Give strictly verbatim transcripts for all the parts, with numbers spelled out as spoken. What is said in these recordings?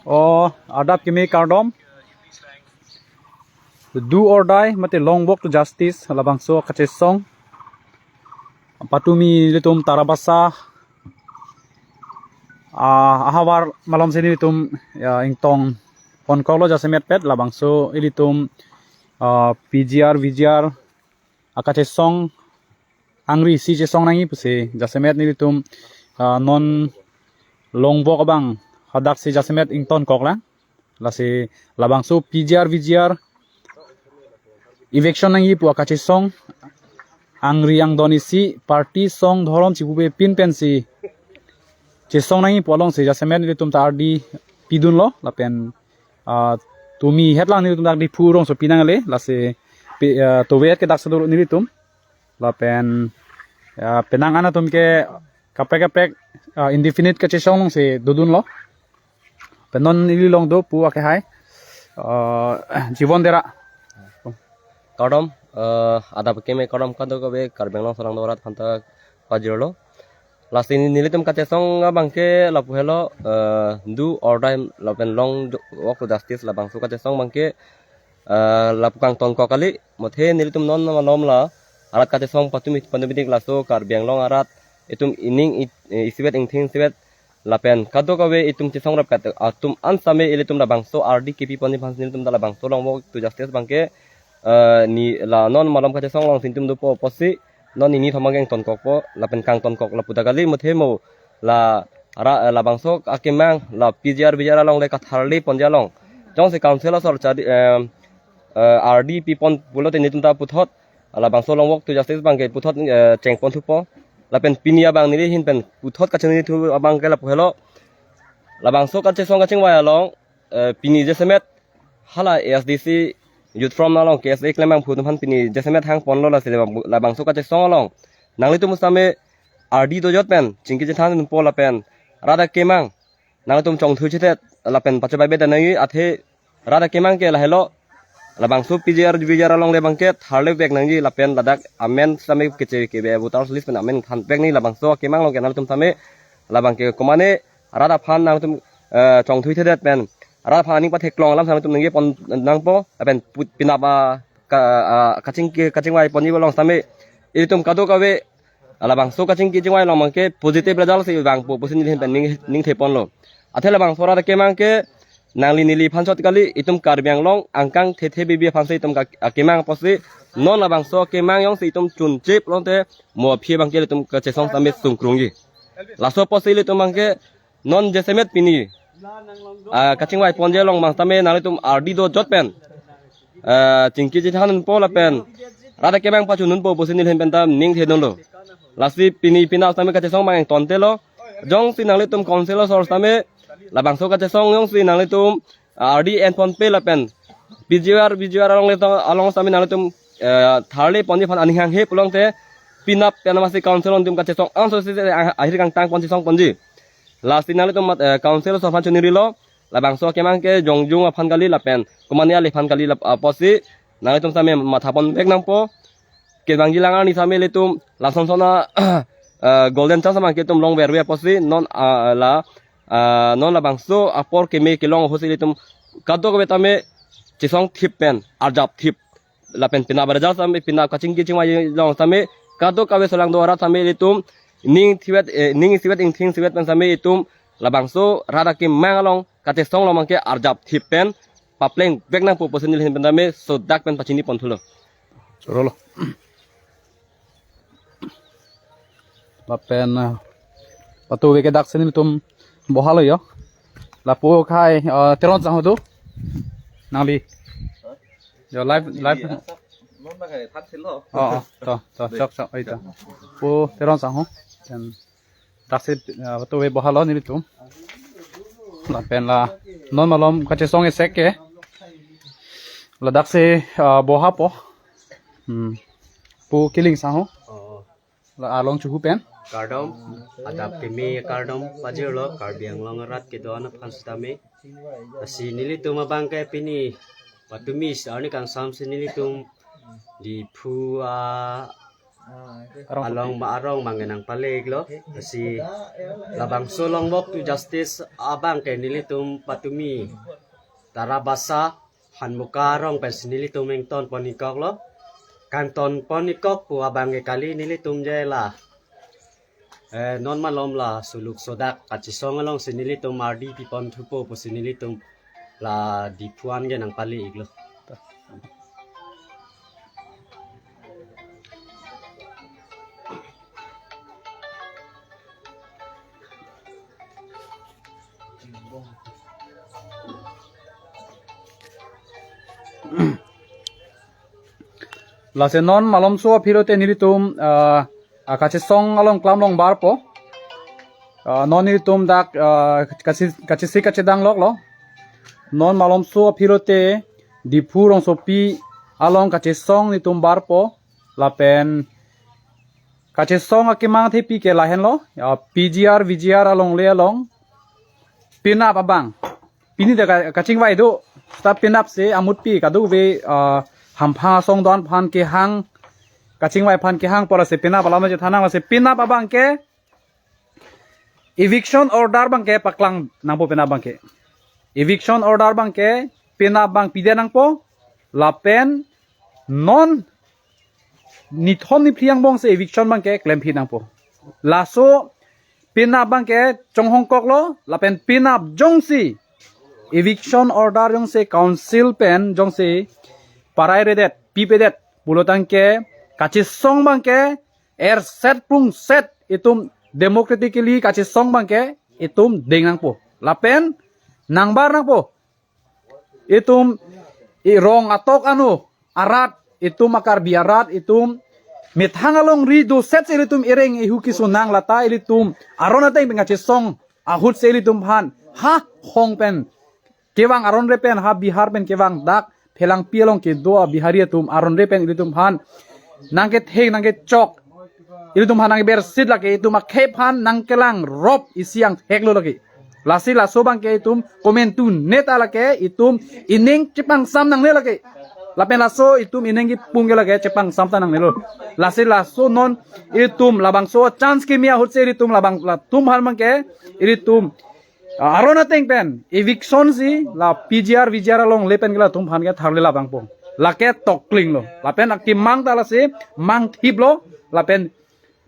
O, adap kimi kardom. Do or die, mate long walk to justice, labangso kachesong. Patumi ilitum Tarabasa, ah, ahavar malom si ilitum, ya, ingtong ponkoklo jasemet pet, labangso ilitum, ah, P G R, V G R, akachesong angri si chesong nangji pusi jasemet nelitum, ah, non long walk abang hadak si jasemet ingtonkoklang. Lasi labangso P G R V G R eviction nangji pu akachesong angri angdon isi party song dhorom chipupe pin pensi chesong nangji pu alongsi jasemet nelitum ta ardi pidunlo lapen, ah, tumi hetlang nelitum ta ardi phu rongsopi nangle lasi pi-, ah, tovet ke dak sedoro nelitum. Lapen, ya, penang an atum ke kaprek kaprek, ah, indefinite kachesong si dodunlo. Pen non ili long do pu ake hai. Ah, Jibon Dera. Kardom, eh, adap kimi kardom kadokave Karbi Anglong sarang dorat phanta pajirlo. Lasi nelitum kachesong abangke lapu helo, eh, do or die lapen long walk to justice labangso kachesong abangke, eh, lapu kangtonkok kali, mothe nelitum non malom la arat kachesong patumi patumi dik laso Karbi Anglong arat itum ining i-, isivet ingthing isivet lapen kadokave itum chesong rap kat atum an same ilitum labangso ardi kipi pon aphan nelitum ta labangso long walk to justice abangke, eh, ni la non malom kachesong alongsi nelitum dopo pusi non nini thom abangke ingtonkokpo lapen kangtonkok lapu ta kali mothe mo la ra, labangso akemang la P G R V G R along le katharle ponji along. Jongsi council asor chadi, em, eh, ardi pi pon pulote nelitum ta puthot labangso long walk to justice abangke puthot, eh, chengpon thupo. Lapen pini abang neli ahin pen puthot kachini thu abangke lapu helo. Labangso kachesong kachingvai along, eh, pini jasemet hala A S D C Youth Forum along K S A klembang phu atum aphan pini jasemet hangponlo lasi labang, labangso kachesong along nanglitum same ardi dojot pen chingki chethan po lapen rat akemang nanglitum chongthui chetet lapen pachabai beda nangji athe rat akemang ke lahelo labangso P G R V G R along le abangke tharle vek nangji lapen ladak amen same keche kebe voters list pen amen than vek nangji labangso akemang along ke nanglitum same labangke komane rat aphan nanglitum, eh, chongthui chetet pen rat aphan aning patheklong alam nanglitum ningje pon nangpo lapen put pinap, ah, ka, ah, kachingki kachingvai ponji along same ilitum kadokave labangso kachingki chingvai along abangke positive result si vangpo pusi neli ahin pen ning, ningthe ponlo. Athe labangso rat akemang ke nangli neli aphan chot kali itum Karbi Anglong angkang thethe bibi aphan si itum ka, akemang pusi non labangso akemang jongsi itum chunche pulote mo aphi abangke itum kachesong same sungkrungji. Laso pusi ilitum abangke non jasemet pini, ah, kachingvai ponji along abang same nanglitum ardi dojot pen, ah, chingki chethan po lapen rat akemang pachun po pusi neli ahin pen ta ningthe dunlo. Lasi pini pina same kachesong abang ingtontelo. Jongsi nanglitum council asor same labangso kachesong jongsi nanglitum, ah, ardi enponpe lapen P G R V G R along le along same nanglitum, eh, tharle ponji aphan aning hanghe pulote pinap pen amatsi council along itum kachesong anso si, eh, ahir kangtang pon chesong ponji. Lasi nanglitum mat, eh, council asor aphan chonirilo labangso akemang ke jongjung aphan kali lapen komane ale aphan kali lap, ah, pusi nanglitum same matha pon vek nangpo. Kevangji lang arni same ilitum lason son a, eh, golden chance abangke itum long verve pusi non, ah, la, ah, non labangso apor keme kelong ahut si ilitum kadokave tame chesong thip pen arjap thip lapen pinap result same pinap kachingki chingvai along same kadokave solangdo arat same ilitum ning thivet, eh, ning isivet ingthing isivet pen same itum labangso rat akemang along kachesong along abangke arjap thip pen papleng vek nangpo pusi neli ahin pen tame sodak pen pachini pon thulo. Chorolo. Lapen, ah, patu veke dak si nelitum bohalo yo. Lapu khai, ah, Teron Sangho tu. Nangli. Yo live, live. Oh, oh, to, to, chok, chok, oi to. Pu Teron Sangho. Then dak si, ah, patu ve bohalo nelitum. Lapen la non malom kachesong esek ke. Ladak si, ah, bohapo. Hmm. Pu Kiling Sangho. Oh. La along chuhu pen. Kardom, adap keme kardom pajirlo Karbi Anglong arat kedo-an aphan sitame. Lasi nelitum abangke pini patumi arni kangsam si nelitum Diphu, ah, Arong along ma arong abang nangpale-iklo. Lasi labangso Long Walk to Justice abang ke nelitum patumi Tarabasa, Hanmuka arong pensi nelitum ingtonpon-ikkoklo. Kangtonpon-ikkok pu abang ke kali, nelitum je la, eh, non malom la suluk sodak kachesong alongsi nelitum ardi piponthupo pusi nelitum la Diphu an ke nangpale-iklo. Lasi non malomso aphi lote nelitum, ah, ah, kachesong along klam longbarpo. Ah, non nelitum dak, ah, kachi-, kachisi kachedang loklo. Non malomso aphi lote Diphu rongsopi along kachesong nelitum barpo. Lapen kachesong akemang athepi ke lahenlo, ya, P G R, V G R alongle along penap abang. Pini ta ka-, kachingvai do, seta penap si amutpi kadokave, ah, hamphang asong do-an aphan kehang, kachingvai aphan kehang pu lasi penap alam chethan nang. Lasi penap abang ke eviction order abang ke paklang nangpo penap abang ke. Eviction order abang ke penap abang pide nangpo, lapen non nithom niphli angbong si eviction abang ke klemphi nangpo. Laso penap abang ke chonghongkoklo, lapen penap jongsi eviction order jongsi council pen jongsi parairedet, pipedet pulo tangte kachesong abang ke erset prungset itum democratically kachesong abang ke itum deng nangpo. Lapen nangbar nangpo. Itum irong atok anu arat, itum a-Karbi arat, itum methang alongri dosetsi ilitum ireng ihu kisu nang, lata ilitum aron ateng pen kachesong ahutsi ilitum aphan ha hong pen kevang aron re pen, ha Bihar pen kevang dak Phelangpi along kedo a-Bihari atum aron re pen ilitum aphan nangketheng nangkechok, ilitum aphan nangkebersit lake, itum akhei aphan nangkelangrop isi angthek lo lake. Lasi laso abang ke itum komantu neta lake, itum ining chepangsam nangne lake. Lapen laso itum ining kipung ke lake chepangsam ta nangnelo. Lasi laso non itum labangso chance kimi ahutsi itum labang latum aphan abang ke itum, ah, aron ateng pen eviction si la P G R, V G R alongle pen ke latum aphan ke tharle labangpo. Lake tokling lo. Lapen akemang ta lasi mangthip lo. Lapen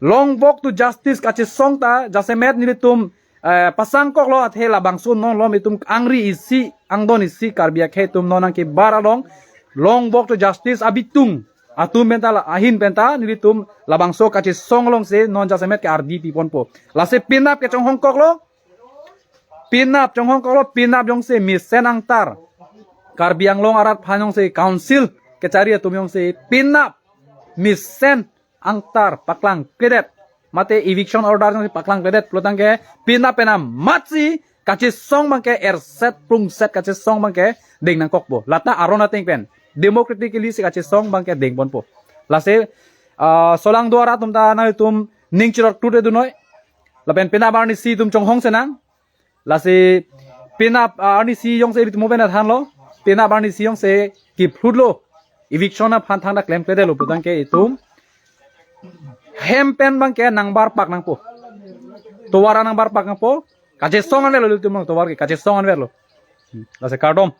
Long Walk to Justice kachesong ta jasemet nelitum, eh, pasangkoklo athe labangso non malom itum angri isi, angdon isi Karbi akhei atum non nangkebar along Long Walk to Justice abitung atum pen ta la ahin pen ta nelitum labangso kachesong alongsi non jasemet ke ardi piponpo. Lasi penap ke chonghongkoklo. Penap chonghongkoklo, penap jongsi mesen angtar, Karbi Anglong arat aphan jongsi council kachari atum jongsi penap mesen angtar paklangkledet, mate eviction order jongsi paklangkledet pulo tangte penap pen amatsi kachesong abang ke erset prungset kachesong abang ke deng nangkokpo. Lata aron ateng pen democratically si kachesong abang ke dengponpo. Lasi, ah, solang do arat atum ta nangtum ning chirot krut dunoi. Lapen penap arnisi itum chonghong senang. Lasi penap, ah, arnisi jongsi itum mo pen thanlo. Penap arnisi jongsi kiphlutlo, eviction aphan thangta klemkledetlo pulo tangte itum hem pen abang ke nangbar pak nangpo. Tovar nangbar pak nangpo. Kachesong anverlo itum tovar ke, kachesong anverlo. Hmm, lasi kardom.